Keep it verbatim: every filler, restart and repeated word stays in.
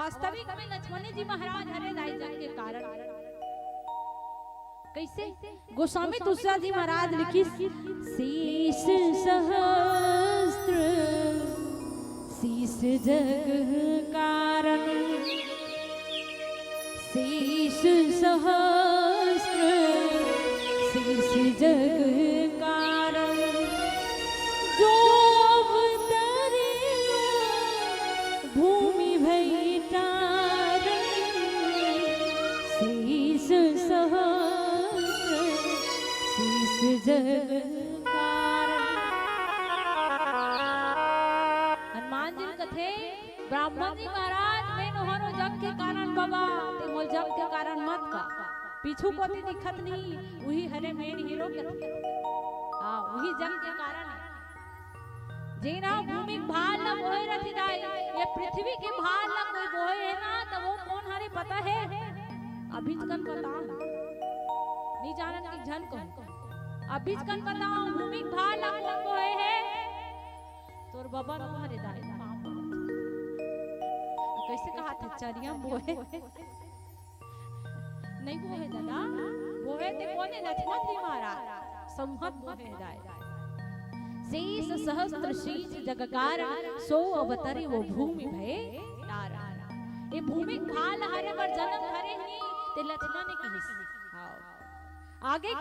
वास्तविक में लक्ष्मण जी महाराज हरे दाई जग के कारण। कैसे? गोस्वामी तुलसीदास जी महाराज लिखिस, शीश सहस्त्र शीश जग कारण, शीश सहस्त्र शीश जग कारण, जो अवतरे भूमि भई तारण, शीश सहस्त्र शीश जग कारण। हनुमान जी कथे, ब्राह्मण जी महाराज, मैं नोहरो जग के कारण बाबा, ते मोर जग के कारण मत का। पीछू कोती दिखत नहीं, उही हरे main hero कथे। हाँ, उही जग के कारण है। जेन ह भूमि के भार ल बोहे रथे दाई, ये पृथ्वी के भार ल कोई बोहे है ना, त वो कोन हरे पता है? अभी कन बताओ। नहीं जानन कि झन को। अभी कन बताओ, भूमि के भार ल कोन बोहे है? तोर बबा नोहरे दाई। कैसे कहा थे? चरिया बोहे। नहीं बोहे दादा, बोहे ते कोने? लक्ष्मण जी महाराज। संहत बोहे दाई। शीश सहस्त्र शीश जग कारण, सो अवतरे वो भूमि भए तारण। ये भूमि के भार ल हरे बर जन्म धरे हनी, ते लक्ष्मण ने कहिस। हाँ। आगे